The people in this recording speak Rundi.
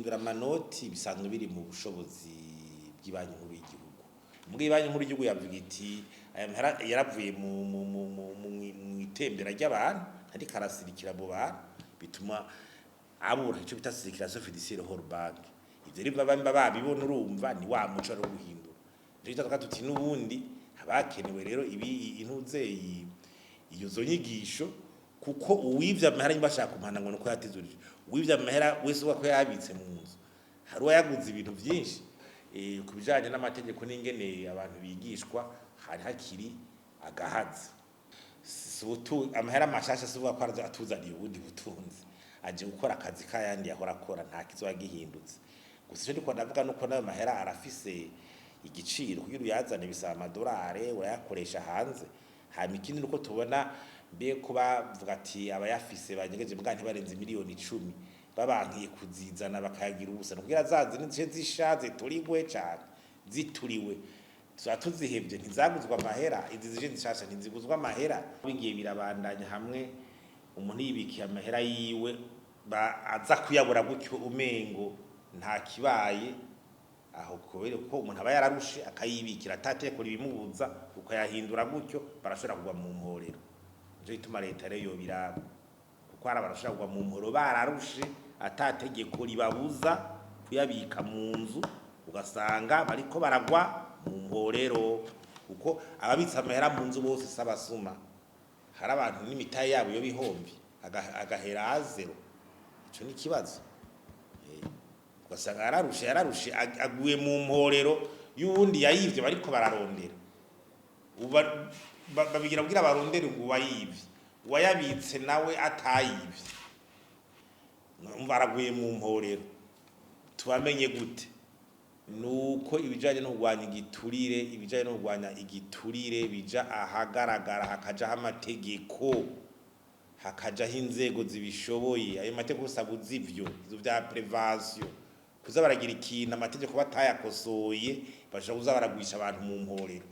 Guhindura amanoti bisanzwe biri mu bushobozi bw'ibanki nkuru y'igihugu. Muri banki nkuru y'igihugu yavuga iti aya mahera yaravuye mu itembera ry'abantu, ariko arasirikira mu bantu, bituma abura ico bita circulation fiduciaire hors banque. Ivyo rero baba babibona, urumva ni wa muco wo guhindura. Nico gituma tuti n'ubundi habakenewe rero ibi intuzeyi iyo zo nyigisho, kuko uwivye amahera niba ashaka kumuhana ngo nuko yatizurije. Uwivye amahera wese uba ko yabitse mu nzu, hari uwayaguze ibintu vyinshi. Ku bijanye n'amategeko n'ingene abantu bigishwa, hari hakiri agahazi. Sutu amahera mashasha si uvuga ko araza atuzaniye ubundi butunzi, aje gukora akazi kayandi yahora akora, nta kizoba gihindutse. Gusa icyo ndiko ndavuga nuko nayo mahera arafise igiciro, kugira uyazane bisaba amadolari, urayakoresha hanze. Hanyuma ikindi nuko tubona mbe ko bavuga ati abayafise banyegeje mbwa ntibarenze miliyoni 10, babankiye kuzizana bakayagira ubusa, kugira zazi nizice zisha ziturigwe cane zituriwe, tuba tuzihevye, ntizaguzwa amahera. Izi zije zishasha ntiziguzwa amahera. Bigiye birabandanya hamwe umuntu yibikiye amahera yiwe aza kuyabura gutyo umengo nta kibaye aho, kubera ko umuntu aba yararushe akayibikira atatekura ibimubuza, ukayahindura gutyo barashobora kugwa mu mporero. Nico gituma leta rero yobiraba, kuko hari abarashobora kugwa mu mporo bararushe atategeko ribabuza kuyabika mu nzu, ugasanga bariko baragwa mu mporero, kuko ababitse amahera mu nzu bose si abasuma. Hari abantu n'imitahe yabo yo bihombi agahera a zéro, ico ni ikibazo. Ugasanga yararushe aguye mu mporero y'uwundi yayivye bariko bararondera. Babigira kugira barondere ngo uwayivye, uwayabitse nawe atayivye, umva araguye mu mporero. Tubamenye gute? Nuko ibijanye no kurwanya igiturire, ibijanye no kurwanya igiturire bija ahagaragara, hakajaho amategeko, hakajaho inzego zibishoboye. Ayo mategeko yose abuza ivyo vya prévention, kuza baragira ikintu amategeko batayakosoye, bashobora kuza baragwisha abantu mu mporero.